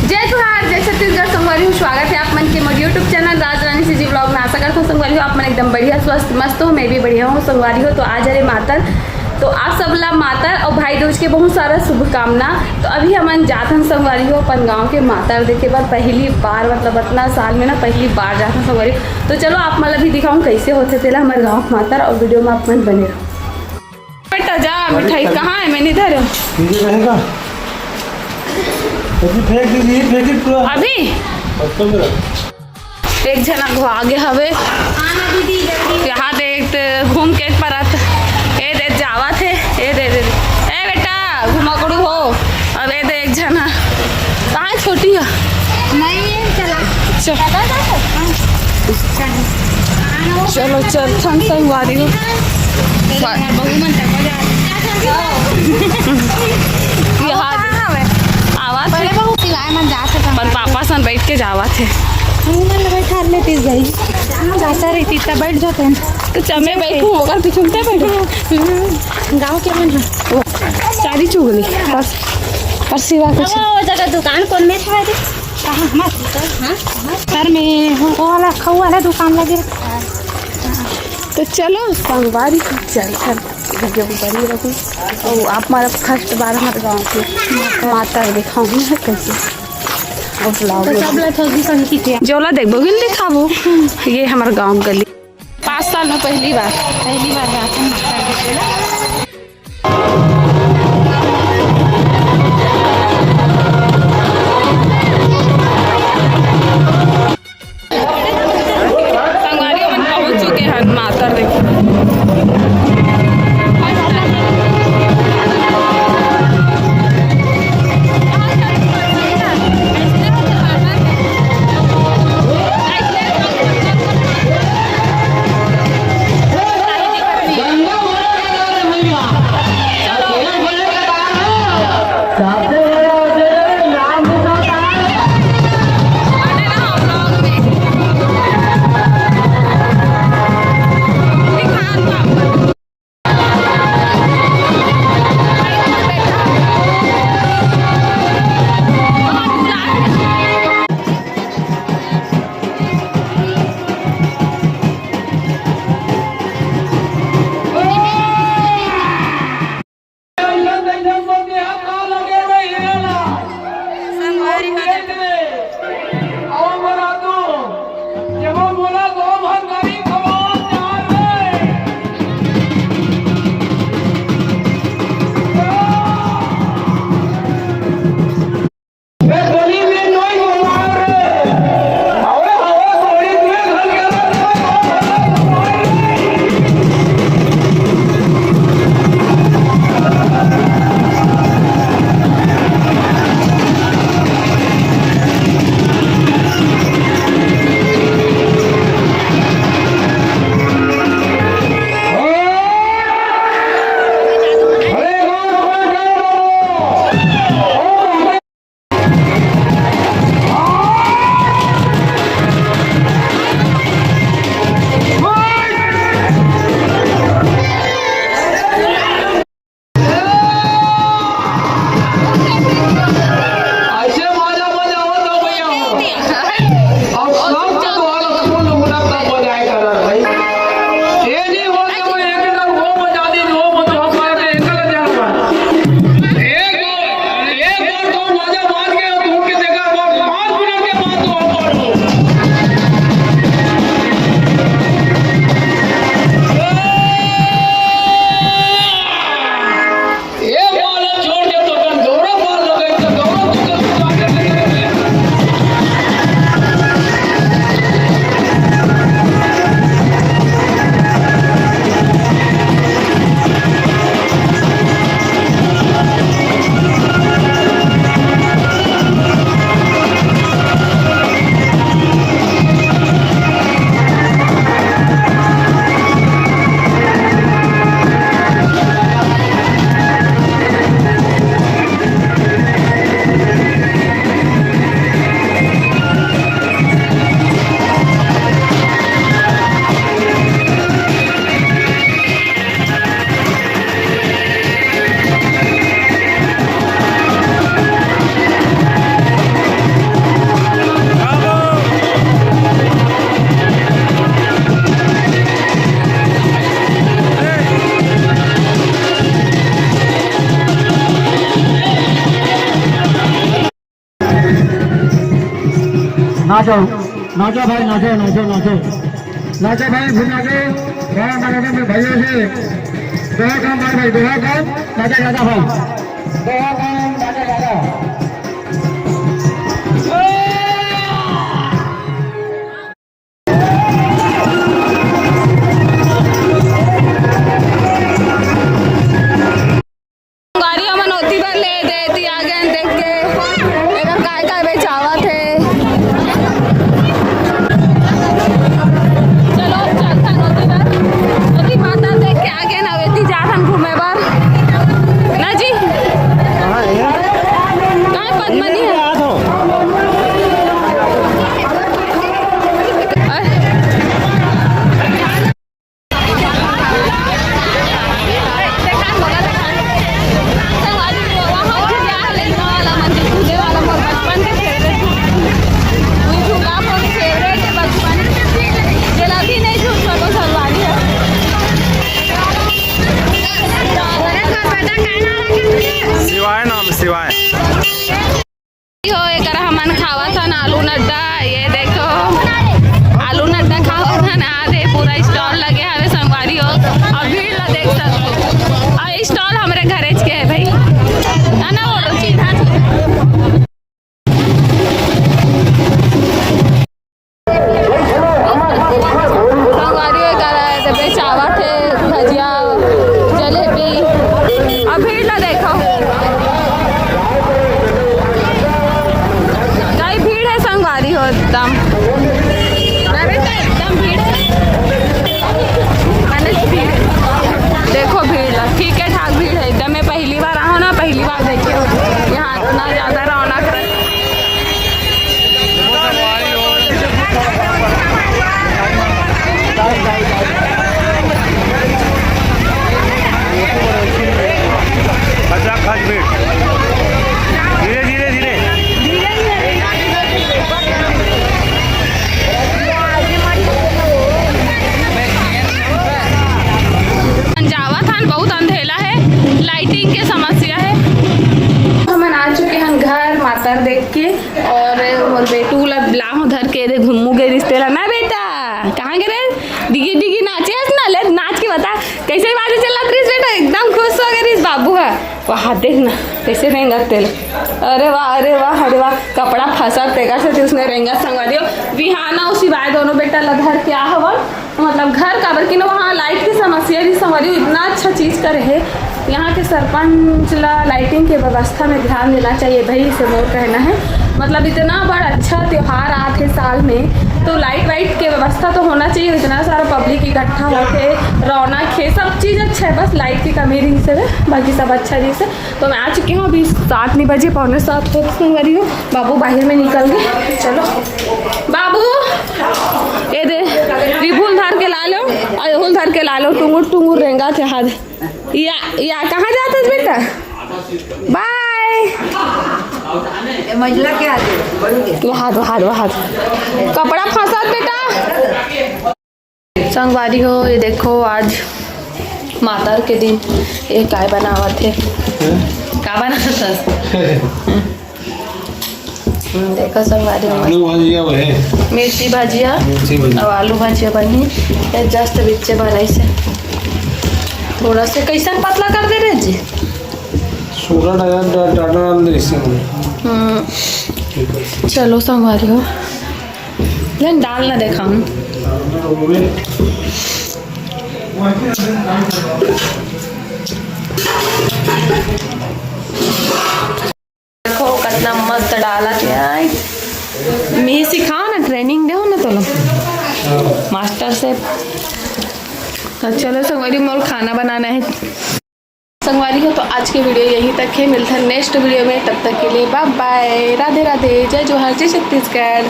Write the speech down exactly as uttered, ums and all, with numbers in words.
जय जोहार, जय छत्तीसगढ़ संगवारी हो, स्वागत हे आप मन के मोर YouTube चैनल राज रानी सीजी व्लॉग में। आशा करत हों संगवारी हो, आप मन एकदम बढ़िया, स्वस्थ, मस्त हो। मैं भी बढ़िया हों संगवारी हो। तो आज हरे मातर, तो आप सब ला मातर अउ भाई दूज के बहुत सारा शुभकामना। तो अभी हमन जात हन संगवारी हो अपन गांव के मातर देखे बर, पहली बार, मतलब अतना साल में ना पहली बार जात हन संगवारी हो। तो चलो आप मन ला भी दिखाऊं कैसे होथे तेला हमर गांव के मातर, अउ वीडियो में आप मन बने रहो। बेटा जा, अरे मिठाई कल कहाँ है? मैंने इधर है। पीछे रहेगा। अभी फेंक दीजिए, फेंक दे पूरा। अभी? अब तो मेरा। एक झन अगवा गे हवे। यहाँ देख ते घूम के एक परत। ए दे जावत हे। ए दे, दे, दे। ए बेटा, घुमकड़ू हो। अब ए दे एक झन ह। कहाँ है छोटी ह? नहीं, चला। चल। चला जा तो। हाँ। चलो, चलथन संगवारी हो। चल, यार, बहू मन तक बजा। यहाँ कहाँ हवे? आवाज पहले बहुत सिवाय मन जात हे। अपन पापा सन बैठ के जावत हे। हमू मन ल बैठा लेती गई। हम जाता रहिती, तब बैठ जाते हैं। तो चमे बैठू, ओकर पीछे उनते बैठू। हम्म, गाँव के मन ह। वो चारी चुगली, बस। पर सिवा कुछ। अब वो जगह दुकान कौन में था रे? कहाँ? मत। हाँ? सर में वो वाला खऊ वाला दुकान लगे। तो चलो, संगवारी हो, चलथन। वीडियो में बनी रहू। अउ आप मन फर्स्ट बार हमर गाँव के मातर देखाहूँ ना कैसे। अउ vlog तो में सब ला थोड़ी सन खींचे। जोला देखबो, हिल दिखाबो। ये हमर गाँव गली। पाँच साल में पहली बार। पहली बार जात हन मातर देखे ला। संगवारी मन पहुंच चुके हैं मातर देखे। चलो, नाचो, नाचो भाई, नाचो, नाचो, नाचो। नाचो भाई, फिर नाचो। बड़ा मजा में भाइयों से। दोहा काम मार भाई, दोहा काम, नाचो ज्यादा भाई। दोहा काम, नाचो ज्यादा। गाड़ी हमन ओती बर ले दे, एती आ गेन देख के। एकर काय काय बेचावत हे। चलो, चलथन ओती बर। ओती माता देख के आ गेन, अब एती जाथन घूमे बर। ना जी? काय पद्मनी हे? शिवाय नाम शिवाय। हो, एकर हमन खावत हन आलू नड्डा। ये देखो, आलू नड्डा खावत हन। आ दे, पूरा स्टॉल लगे हवे संगवारी हो, और भीड़ ला देख सकथो। और स्टॉल हमरे घरेच के है भाई, है ना? वो लोग चिन्हा संगवारी हो करा है, तो बेचावत हे भजिया, जलेबी। अब भीड़ ला देखो, कई भीड़ है संगवारी हो एकदम। अरे तो एकदम भीड़ है, अनेक भीड़। देखो भीड़ ला, ठीक है ठाक भीड़ है एकदम। मैं पहली बार आया हूँ ना, पहली बार देखे हो यहाँ इतना ज्यादा रौनक रहे। धीरे, धीरे, धीरे। जावत हन, बहुत अंधेला है, लाइटिंग के समस्या है। हमन आ चुके हन घर मातर देख के, और मोर बेटू ला लाहूं धर के, दे घुम्मू गे रिस तेला। ना बेटा, कहाँ गे रे? डिगी डिगी नाचे हस ना, ले नाच के बता, कैसे बाजे चलत रहिस बेटा, एकदम खुश हो गे रहिस बाबू ह। वहाँ देख ना, कैसे रेंगत तेल। अरे वाह, अरे वाह, अरे वाह, कपड़ा फंसत तेकर से उसने रेंगत संगवारी हो। बिहाना उसी बाय दोनों बेटा ला धर के आ हवन। मतलब घर काबर कि ना वहाँ लाइट की समस्या भी संगवारी हो, इतना अच्छा चीज करे है। यहाँ के सरपंच ला लाइटिंग के व्यवस्था में ध्यान देना चाहिए भाई, इसे मोर कहना है। मतलब इतना बड़ा अच्छा त्योहार आत है साल में, तो लाइट वाइट के व्यवस्था तो होना चाहिए। इतना सारा पब्लिक इकट्ठा होके रौनक है, सब चीज अच्छा है, बस लाइट की कमी रही से, बाकी सब अच्छा रही से। तो मैं आ चुकी हूँ अभी सात नहीं बजे, पौने सात होत संगवारी हो। बाबू बाहर में निकल गए। चलो बाबू, ये दे, रिभुल धर के ला लो, और एहुल धर के ला लो, टुंगुर टुंगुर रेंगा थे हाथ। या, या कहाँ जात हस बेटा? बाय। ये मझला के आगे, बड़ू के। वहाद, वहाद, वहाद। कपड़ा फंसत बेटा। संगवारी हो, ये देखो आज मातर के दिन, ये काय बनावत हे? का बनावत हस? हम्म, देखो संगवारी हो। आलू भजिया बने। मिर्ची भजिया मिर्ची भजिया। और आलू भजिया बनी। ये just बिच्चे बनाइस हे। थोड़ा से कैसन पतला कर दे रहे जी? सूरा डाल, डा-, डाल, डाल दे इसे। हम्म। चलो संगवारी हो, लेकिन डाल ना देखा हूँ। देखो कितना मस्त डाला के आए। मैं सिखाओ ना, ट्रेनिंग दो ना तो लो। मास्टर से। तो चलो संगवारी, मोर खाना बनाना है। संगवारी हो, तो आज के वीडियो यहीं तक है। मिलते हैं नेक्स्ट वीडियो में, तब तक के लिए बाय बाय, राधे राधे, जय जोहार, जय छत्तीसगढ़।